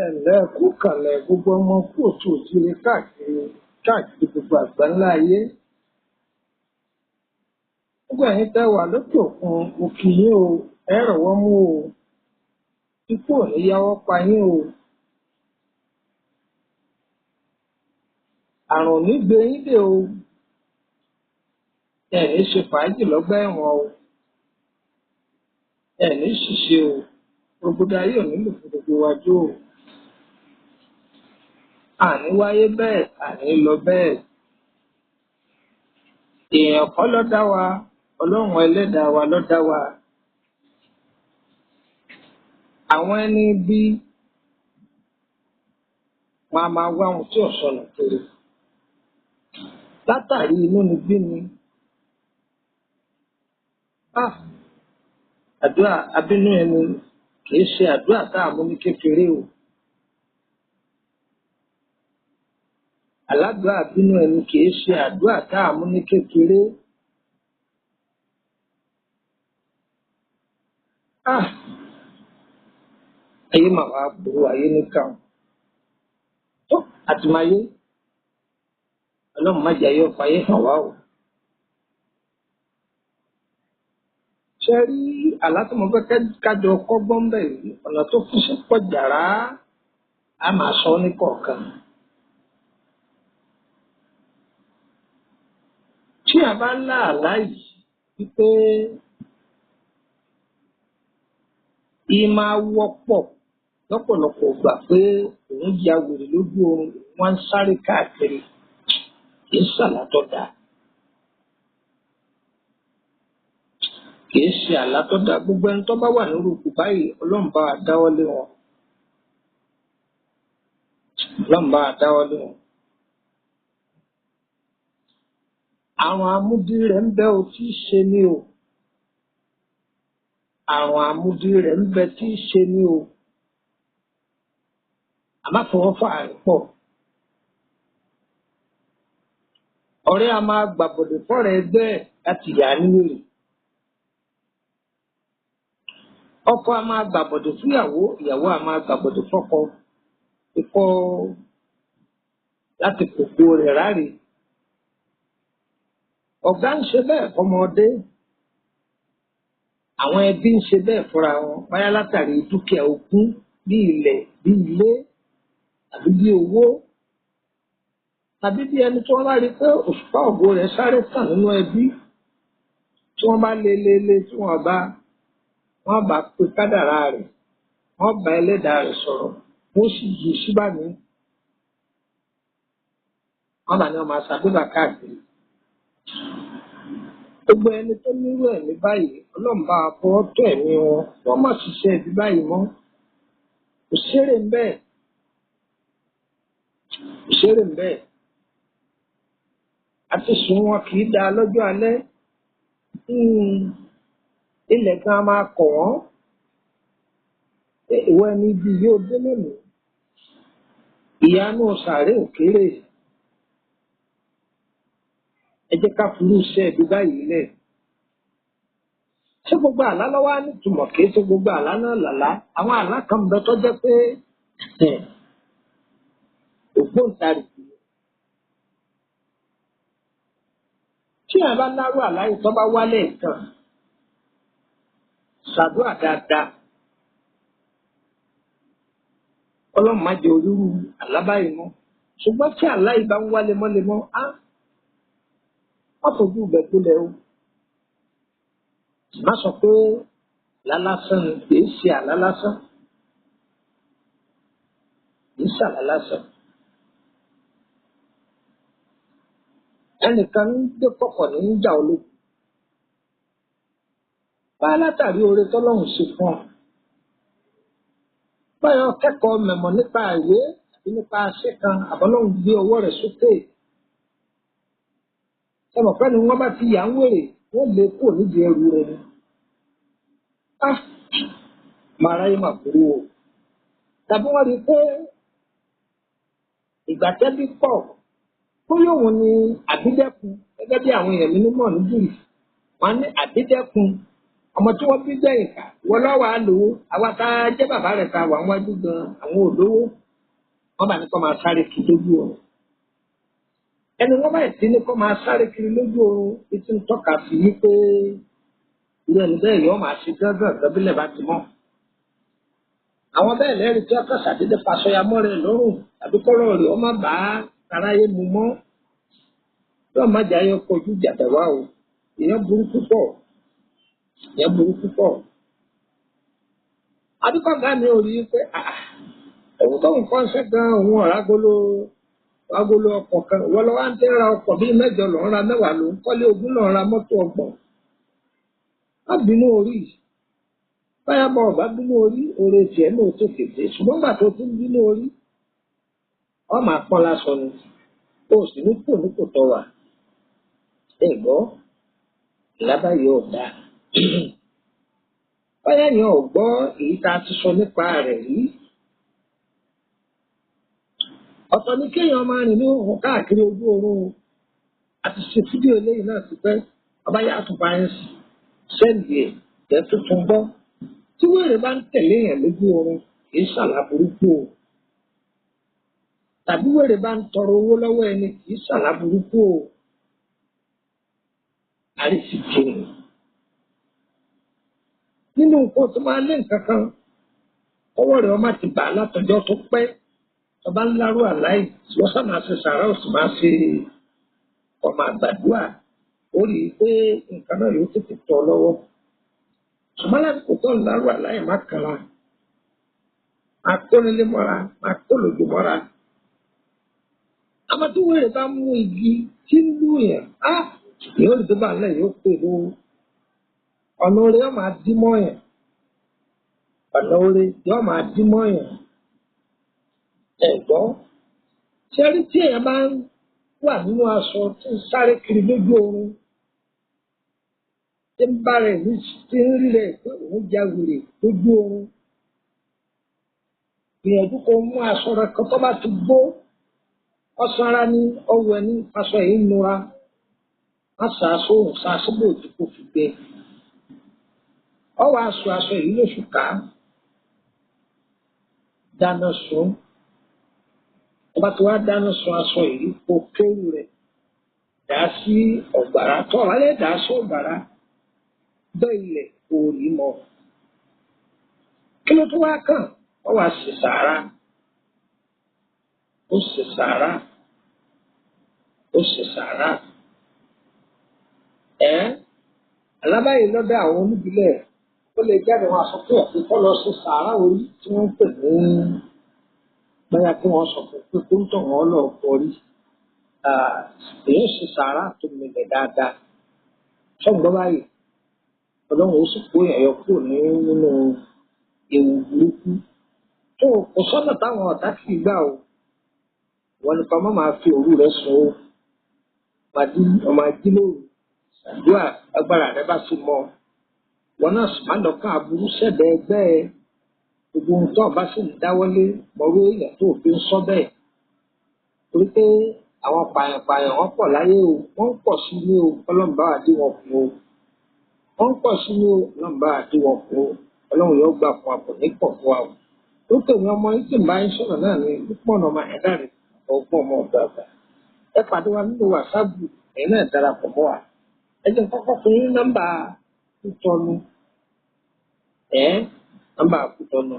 Ẹ̀lẹ́ kú kàlẹ̀ gbogbo ọmọ kú òtún òjìire káàkiri káàkiri gbogbo àgbáńlá ayé. Gbogbo ẹ̀yin tẹ́ wà lókè òkun, mo kí yín o, ẹ rọ̀wọ́ mú o, ikú ò ní yáwọ́ pa yín o. Àrùn ò ní gbé yín dè o, ẹ ní ṣe fàájì lọ́gbà ẹ̀wọ̀n o, ẹ ní ṣìṣe o, gbogbo ayé ò ní lò fún gbogbo wa jó o. Àní wáyé bẹ́ẹ̀, àní lọ bẹ́ẹ̀. Èèyàn kọ́ ló dá wa, Ọlọ́run ẹlẹ́dàá wa ló dá wa. Àwọn ẹni bí wọn a máa wá ohun tí ò sọnù kiri. Látàrí inúnibíni, àdúrà abínú ẹni kìí ṣe àdúrà tá a mú ní kékeré o. Àládùá abínú ẹni kìí ṣe àdúrà tá a mú ní kékeré. Ayé mà wá burú, ayé níkà o. Tó àtìmáyé, Ọlọ́run má jẹ́ ayé ó fayé hàn wá o. Ṣé rí àlá tí mo fẹ́ kájọ kọ́gbọ́n bẹ̀ yìí, ọ̀nà tó kún sí pọ̀ jàrá, a máa sọ ọ́ ní kọ̀ọ̀kan. Tí a bá lá àlá yìí wípé ìí máa wọ́pọ̀ lọ́pọ̀lọpọ̀ gbà pé òun ya wèrè lójú oorun, wọ́n ń sáré káàkiri, kìí ṣàlá tó dáa. Kìí ṣe àlá tó dáa. Gbogbo ẹni tó bá wà nírú ipò báyìí, Ọlọ́run bá wa dáwọ́ lé wọn. Ọlọ́run bá wa dáwọ́ lé wọn. Àrùn àmúdí rẹ̀ ń bẹ o tí í ṣe ni o. Àrùn àmúdí rẹ̀ ń bẹ tí í ṣe ni o. Àmáfọwọ́fà rẹ̀ pọ̀. Ọ̀rẹ́ a máa gbàbọ̀dè fọ́rẹ̀ẹ́ ẹgbẹ́ ẹ̀ láti yà á ní wèrè. Ọkọ a máa gbàbọ̀dè fúnyàwó, ìyàwó a máa gbàbọ̀dè fọ́kọ. Ikọ́ láti kòkó rẹ̀ ráre. Ọ̀gá ń ṣe bẹ́ẹ̀ fọmọdé. Àwọn ẹbí ń ṣe bẹ́ẹ̀ fúnra wọn, báyá látàrí dúkìá ogún bí ilẹ̀, bí ilé, tàbí bí owó, tàbí bí ẹni tí wọ́n bá rí pé òṣùpá ògo rẹ̀ sáré tàn nínú ẹbí, tí wọ́n bá lé lé lé tí wọ́n bá wọ́n bá pe kádàrá rẹ̀, wọ́n bá ẹlẹ́dàá rẹ̀ sọ̀rọ̀, wọ́n sì yí síbàmí. Wọ́n bá ní wọ́n máa ṣàdúrà káàkiri. Gbogbo ẹni tó nírú ẹ̀mí báyìí, Ọlọ́run bá wa fọwọ́ tó ẹ̀mí wọn, wọ́n má ṣiṣẹ́ ibi báyìí mọ́. Kò ṣeré ń bẹ́ẹ̀. Kò ṣeré ń bẹ́ẹ̀. Àti sùn wọn kì í da lọ́jọ́ alẹ́. Ilẹ̀ gan máa kọ̀ wọ́n. Ìwọ ẹni ibi yóò dé lónìí. Ìyanu sàárè ò kéré. Ẹ jẹ́ ká furú iṣẹ́ ibi báyìí lẹ̀. Ṣé gbogbo àlá ló wá nítumọ̀? Kì í ṣe gbogbo àlá náà làlá. Àwọn àlá kan bẹ tó jẹ́ pé ògbóǹtarìgì ni. Tí a bá lárú àlá yìí tó bá wálé nǹkan, ṣàdúrà dáadáa. Ọlọ́run má jẹ́ orírú àlá báyìí mọ́. Ṣùgbọ́n tí àlá yìí bá ń wá lemọ́lemọ́, á má fojú ibẹ̀ gbolẹ̀ o. Má sọ pé àlá lásán ni, kì í ṣe àlá lásán. Kì í ṣàlá lásán. Ẹnìkan ń gbé kọ̀kọ̀ ní ń jà ológun. Bá látàrí oore tọ́lọ́run ṣe fún ọ. Báyọ̀ kẹ́kọ̀ọ́ mẹ̀mọ̀ nípa ìwé àbí nípa aṣẹ́ kan àbọ́lọ́run gbé ọwọ́ rẹ̀ sókè. Ṣé mọ̀ pé ni wọ́n bá ti yà ń wèrè, wọ́n lè kúrò nídìí ẹrù rẹ̀ ni. Á màrá yìí mà kúrú o. Tàbí wọ́n rí i pé ìgbà tẹ́bí pọ̀, bóyá òun ni àbídẹ́kun gẹ́gẹ́ bí àwọn èèyàn mi nímọ̀ níbìrì. Wọ́n á ní àbídẹ́kun ọmọ tí wọ́n bí gbẹ̀yìn kà wọ́n lọ́wọ́ á lówó, àwa tá a jẹ́ bàbá rẹ̀ ta wà wájú gan àwọn ò lówó. Wọ́n bá ní kó máa sáré kiri lójú oorun. Ẹni wọ́n bá ti ní kó máa sáré kiri lójú oorun bí ti ń tọ́ka sí i pé irú ẹni bẹ́ẹ̀ yóò máa ṣe gángan gánbílẹ̀ bá ti mọ́. Àwọn bẹ́ẹ̀ lẹ́rìí tí wọ́n kàn ṣàdédé faṣọya mọ́ rẹ̀ lọ́rùn tàbí kọ́rọ̀ rẹ̀ ó má bá aráyé mu mọ́. Yóò má jẹ́ ayọ̀ kojú jàdá wá o. Èèyàn burú púpọ̀. Èèyàn burú púpọ̀. Adúkọ̀gá mi ò rí i pé òun tó nǹkan ṣe gan òun ọ̀rá agolo ọkọ̀ kan. Wọ́n lọ wá ń tẹ́ ra ọkọ̀ bíi 8 lọ́n ra 10 ló ń kọ́lé 20 lọ́n ra mọ́tò 30. Má bínú orí. Báyà bọ̀ ọ̀bá bínú orí, oore tiẹ̀ náà tó tètè. Ṣùgbọ́n gbà tó tún bínú orí, ọ máa pọ́n lásán ni. O sì ní kò ní kò tọ́ wà. Ẹ gbọ́, ìlábàáyé ò dáa. Báyà yẹn ò gbọ́ èyí tá a ti sọ nípa rẹ̀ rí. Ọ̀tọ̀ ni kéèyàn máa rìn ní òhun káàkiri ojú oorun. A ti ṣe fídíò eléyìí náà ti pẹ́. Ọba yà tún bá ń sẹ́ǹdì ẹ̀ jẹ́ tuntun gbọ́. Tí wèrè bá ń tẹ̀lé èèyàn lójú oorun, kì í ṣàlá burúkú o. Tàbí wèrè bá ń tọrọ owó lọ́wọ́ ẹni, kì í ṣàlá burúkú o. Àrísìkí ni. Nínú nǹkan tó máa lé nǹkan kan, ọwọ́ rẹ̀ ọmọ ti bà á látọjọ́ tó pẹ́. Ọba ńlárú àláì, wọ́n sá máa ṣe sàrà ó sì máa ṣe ọmọ àgbàdua. Ó rí i pé nǹkan náà yóò tètè tọ́ lọ́wọ́. Ṣùgbọ́n lásìkò tó ńlárú àláì má kanra. Máa kó nílé mọ́ra, máa kó lòdì mọ́ra. Àmọ́ tí wèrè bá mú igi tí ń lù yàn, á yóò rí tó bá lẹ̀ yóò pè lówó. Ọ̀nà oore yóò máa dí mọ́ yàn. Ọ̀nà oore yóò máa dí mọ́ yàn. Ẹ gbọ́, ṣé rí tí èèyàn bá ń wà nínú aṣọ tí ń sáré kiri lójú oorun, tí ń bá rẹ̀ ní tí ń rí rẹ̀ pé òun já wèrè lójú oorun. Gbìyànjú kó mú aṣọ rẹ̀ kan tó bá ti gbó, ọ̀sán ara ní ọwọ́ ẹni aṣọ yìí ń nura. Má ṣàṣọ òun ṣàṣọ bò tí kò fi gbẹ. Ọwọ́ aṣọ aṣọ yìí lóṣù ká dáná sun. Ọba tí wàá dáná sun aṣọ yìí kó kéwù rẹ̀ dà sí ọ̀gbàrá. Tọ́ ọ̀rá lè dà sí ọ̀gbàrá bẹ́ẹ̀ ilẹ̀ kò rí mọ́. Kí ló tó wá kàn? Ọ wá ṣe sàárà. Ó ṣe sàárà. Ó ṣe sàárà. Ẹ́ alábàáyé lọ́dọ̀ àwọn oníbílẹ̀ ó lè jáde wọn aṣọ pé ọ̀pẹ kọ́ lọ ṣe sàárà orí tí wọ́n ń pè ní bóyá kí wọ́n sọ fún pé kó ń tọ̀ wọ́n lọ kọrí. Èyí ṣe sàárà tó milẹ̀ dáadáa. Ṣọ́gbọ́n báyìí, Ọlọ́run ó sì kó èèyàn yọ kúrò nínú ewu burúkú. Tó kò sọ́nà táwọn ọ̀tá kì í gbà o. Wọ́n ní kọ́ máa fi òru rẹ̀ sùn o. Ọmọ ají lóru. Ṣàdúrà agbára rẹ bá sì mọ. Wọn náà sì máa lọ́kàn aburú sẹ̀dẹ̀ ẹgbẹ́ ẹ. Gbogbo ohun tó ọba sì ń dáwọ́lé mọ̀rú èèyàn tó fi ń sọ bẹ́ẹ̀. Torí pé àwọn pààyàn-pààyàn wọ́n pọ̀ láyé o, wọ́n ń pọ̀ sí ní o, Ọlọ́run bá wa dín wọn kù o. Wọ́n ń pọ̀ sí ní o, Ọlọ́run bá wa dín wọn kù o. Ọlọ́run yóò gbà fún wa kò ní pọ̀ fún wa o. Lókè mi ọmọ yìí sì ń bá yín sọ̀rọ̀ náà ní púpọ̀ ọ̀nà ọmọ ẹ̀dá rẹ̀ ọgbọ́n ọmọ ọ̀dọ́ àgbà. Ẹ pàdé wa nínú WhatsApp group, ẹ̀yin náà darapọ̀ mọ́ wa. Ẹ jẹ́ n kọ́kọ́ fún yín nọ́mbà Kútọ́nù. Nọ́mbà Kútọ́nù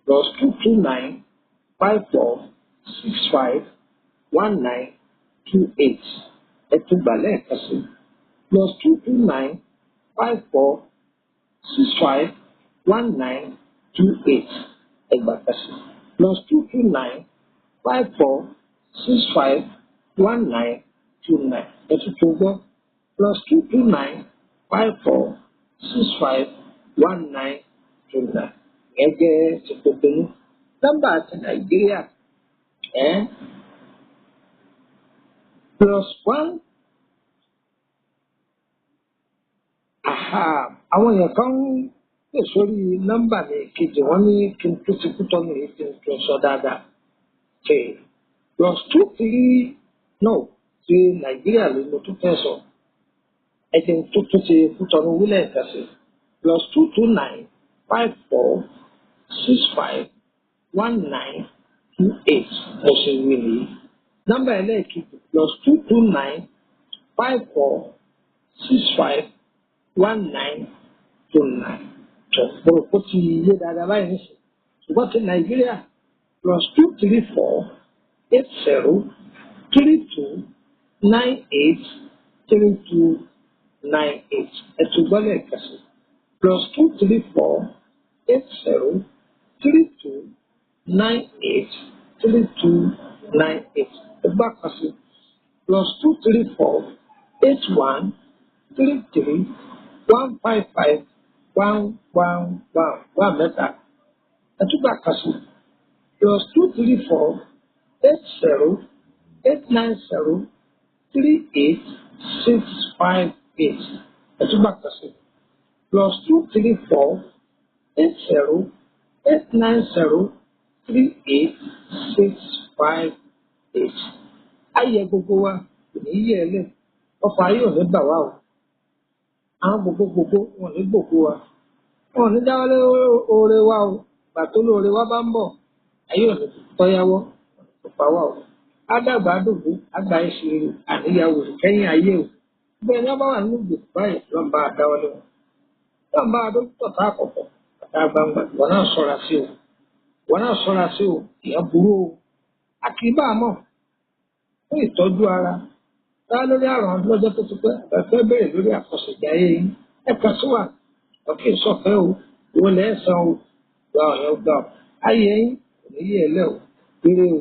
+229 54 65 19 28. Ẹ tún gbà lẹ́ẹ̀kan sí +229 54 65 19 28. Ẹ gbà kan sí +229 54 65 19 29. Ẹ tuntun gbọ́: +229 54 65 19 29. Ìyẹn jẹ́ ti Kotonu. Nọ́mbà ti Nàìjíríà ẹ̀ +1. Aha, àwọn èèyàn kan ń pè sórí nọ́mbà mi kejì, wọ́n ní kí n tún ti Kútọ́nù yìí, kí n tún sọ dáadáa. Okay, +23, no, ti Nàìjíríà ló mo tún fẹ́ sọ. Ẹ jẹ́ n tún tún ti Kútọ́nù wílẹ̀ nǹkan sí: +229 54 65 19 28. Mo ṣe wí nìyí. Nọ́mbà ẹlẹ́ẹ̀kejì: +229 54 65 19 29. Tó mo rò pé ó ti yé dáadáa báyìí nísìnyí. Ṣùgbọ́n ti Nàìjíríà: +234 80 32 98 32 98. Ẹ tún gbọ́ lẹ́ẹ̀kan sí: +234 80 32 98 32 98. Ẹ gbọ́ kan sí: +234 81 33 155 111 one mẹ́ta. Ẹ tún gbà kan sí: +234 80 890 38 658. Ẹ tún gbà kan sí: +234 80 890 38 658. Ayẹ gbogbo wa kò ní yẹ ẹ lẹ, ọfà ayé ò ní bà wá o. Àwọn gbogbo gbogbo wọn ò ní gbòkú wa, wọn ò ní dáwọ́lé oore wa o. Ìgbà tó lóore wa bá ń bọ̀, ayé ò ní tọ́yáwọ́ kò pa wá o. Ádàgbà àdògbò àgbà ìṣirò àníyàwó kẹ́yìn ayé o. Bẹ́ẹ̀ ni wọ́n bá wà nínú ìgbèkùn báyìí, lọ́n bá a dáwọ́lé wọn, lọ́n bá a dókítà tá àkọ́kọ́ ọ̀tá gbangba. Ìwọ náà ṣọ́ra sí o, ìwọ náà ṣọ́ra sí o, ìyẹn burú o. A kì í bá a mọ̀ fún ìtọ́jú ara tá lórí àrùn lọ́jọ́ tó ti pẹ́. Ẹ fẹ́ bẹ̀rẹ̀ lórí àkọsẹ̀jáyé yín, ẹ kàn sí wa. Ọ̀kẹ́ ìsọ̀fẹ́ o, ìwọ lẹ́ san o, gba ọ̀yọ́ gbà ọ́. Ayé yín kò ní yé ẹ lẹ́ o. Ire o.